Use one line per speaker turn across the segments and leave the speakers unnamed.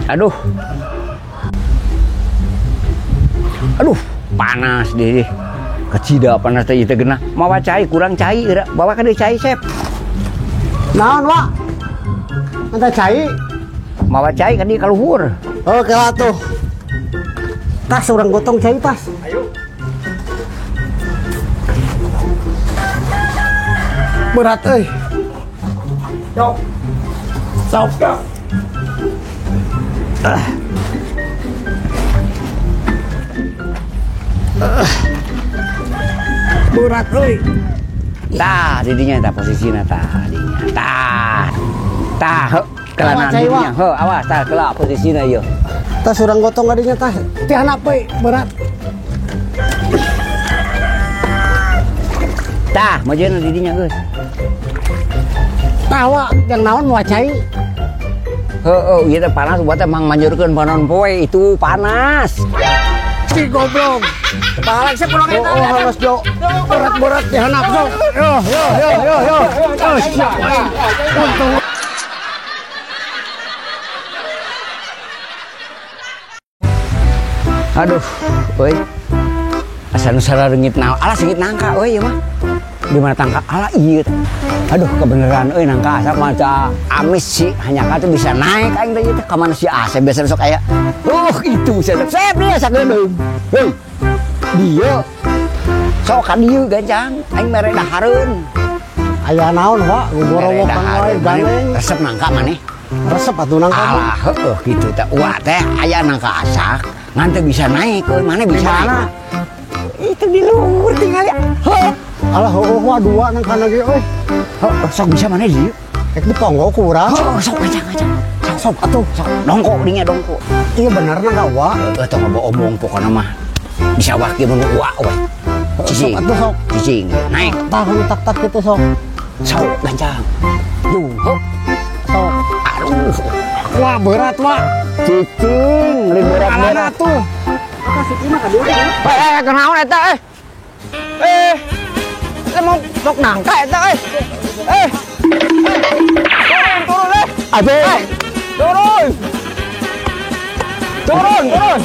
Aduh. Aduh, panas deh. Kecida panas teh ieu teh geunah. Mawa cai kurang cai geura. Bawa ka deui cai, Sep.
Naon, Wak? Minta cai?
Mawa cai ka dieu ka luhur.
Oh, kela tuh. Tas urang gotong cai tas.
Ayo.
Berat euy.
Sok. Sok.
Berat euy.
Tah, didinya tah posisina tah dinya. Tah. Tah, heuh, kelana didinya. Heuh, awas tah kela posisina ieu.
Tas urang gotong kadinya tah. Ti handap euy, berat.
Tah, majeuna didinya geus.
Tah, Wak, yang naon moal cai?
Heuh, ieu teh panas buat emang manjurkeun panon poe itu panas.
Si goblok.
Balik sih pulang
eta. Oh, halus jo. Berat-berat di handap sok. Yo yo yo yo yo. Oh, siap. Untung.
Aduh, euy. Asa nu sarareungit naon? Alah seungit nangka euy ieu mah. Di mana tangka? Alah ieu. Aduh, kebeneran euy nangka asap maca amis sih hanya tuh bisa naik aing teh ieu teh ka mana si Asep biasa sok aya. Itu Asep. Sep dia sagedeung. Heuy. Dieu. Sok ka dieu gancang aing mere dahareun.
Aya naon, Pak? Gogorowokan wae gandeng.
Resep nangka maneh.
Resep atuh nangka.
Alah, heueuh kitu teh. Uwa teh aya nangka asak. Ngan teu bisa naik euy, maneh bisa naik. Itu di luhur tinggal ya. Heuh.
Alah heueuh mah dua nangka lagi euy.
Heuh, sok bisa maneh dieu.
Rek diponggo ku urang.
Heuh, sok gancang-gancang.
Sok atuh,
sok. Dongko dinya dongko.
Iya bener nangka uwa.
Heuh, tong ngomong pokona mah. Di sawah kieu mun uwa we. Cicing.
Sok atuh sok.
Cicing naik.
Tah tak tak kitu sok.
Sok gancang. Duh, heuh.
Sok.
Aduh.
Wah berat, Wak.
Cicing, lain berat-berat
tuh.
Eh, kenaon eta eh? Eh. Eta mau sok nangka eta eh. Eh. Turun, turun eh. Aduh. Turun. Turun, turun.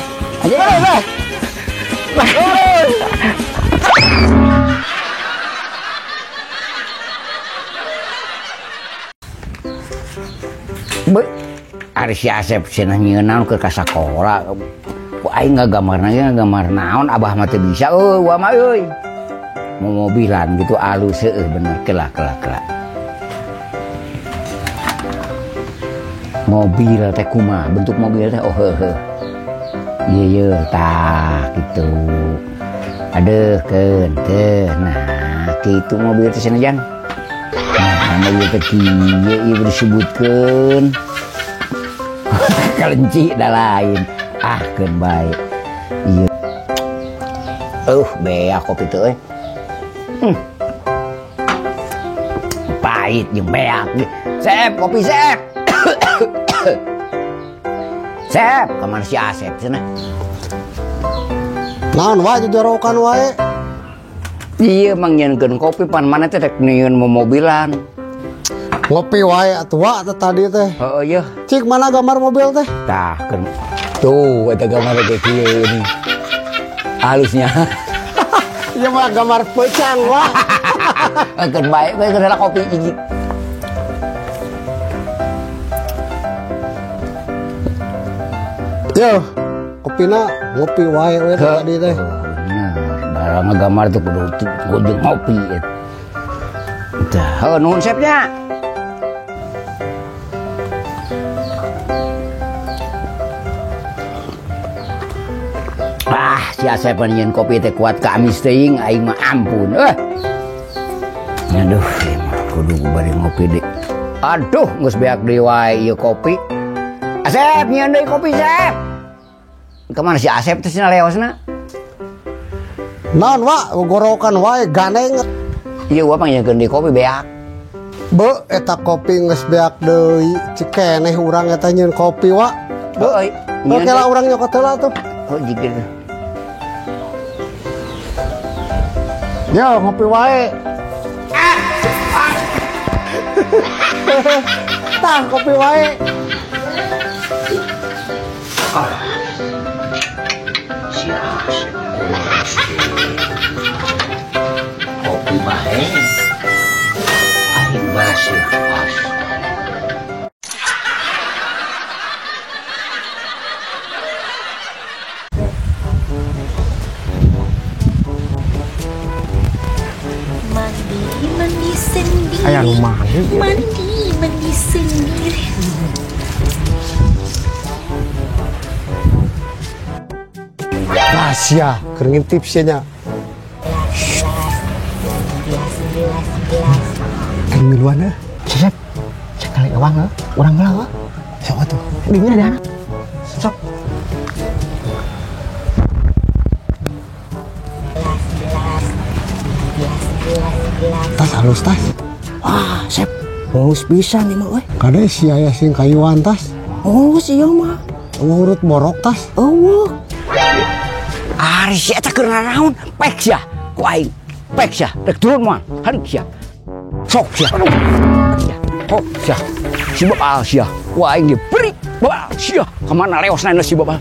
Turun eh. Turun. Be, ari si Asep cenah nyieun naon keur ka sakola. Ku aing ngagambarna ge ngagambar naon abah mah teu bisa euy, wa mah euy. Mau mobilan gitu alus heueuh bener kela kela kela. Mobil teh kumaha bentuk mobil teh oh heueuh. Ieu ieu tah kitu. Aduh keun teh nah kitu mobil teh cenah jang. Nah mobil teh kieu ieu disebutkeun. Kelenci dah lain. Ah keun bae. Ieu. Beak kopi teh euy. Pahit jeung beak. Sep, kopi sep. Sep, kamana si Asep cenah?
Naon wae jorokan wae.
Ieu mang nyieunkeun kopi pan mana teh rek nyieun momobilan.
Ngopi wae atuh wa teh tadi teh.
Heeh yeuh.
Cik mana gambar mobil teh?
Tah keun. Tuh eta gambar teh kieu ini. Halusnya.
Ieu mah gambar pecang wah.
Keun bae we keur kopi hiji.
Yo, kopina ngopi wae we tadi teh.
Bener, barang ngagambar tuh kudu ngopi. Tah, heuh nuhun sepnya. Ah, si Asep nyieun kopi teh kuat ka amis teuing aing mah ampun. Aduh, ieu mah kudu bari ngopi deui. Aduh, geus beak deui wae ieu kopi. Asep nyieun deui kopi, Sep. Kemana si Asep teh cenah leosna?
Naon, Wak? Gorokan wae gandeng.
Ieu wa pangnyieunkeun deui kopi beak.
Be, eta kopi geus beak deui. Cik keneh urang eta nyieun kopi, Wak.
Heueuh.
Oke lah urang nyokot heula tuh.
Oh, jigir.
Yo, ngopi wae. Tah, kopi wae. Asia, keur ngintip sia nya. Aing miluan heuh.
Cecep, sekali ewang heuh, urang heula heuh.
Sok atuh.
Bingin ada anak. Sok.
Tas halus tas.
Wah, Sep. Mulus pisan ieu mah euy.
Kade sia aya sing kayuan tas.
Mulus ieu mah.
Eueuh urut borok tas.
Eueuh. Ari si eta keur naraon? Pek sia. Ku aing. Pek sia. Rek turun moal. Harik sia. Sok sia. Aduh. Sia. Sok sia. Si babal sia. Ku aing diberi babal sia. Kemana leosna si babal?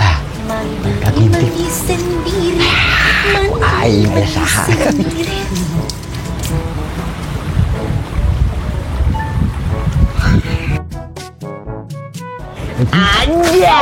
Ah, barudak ngintip. Ku aing aya saha. Anjay.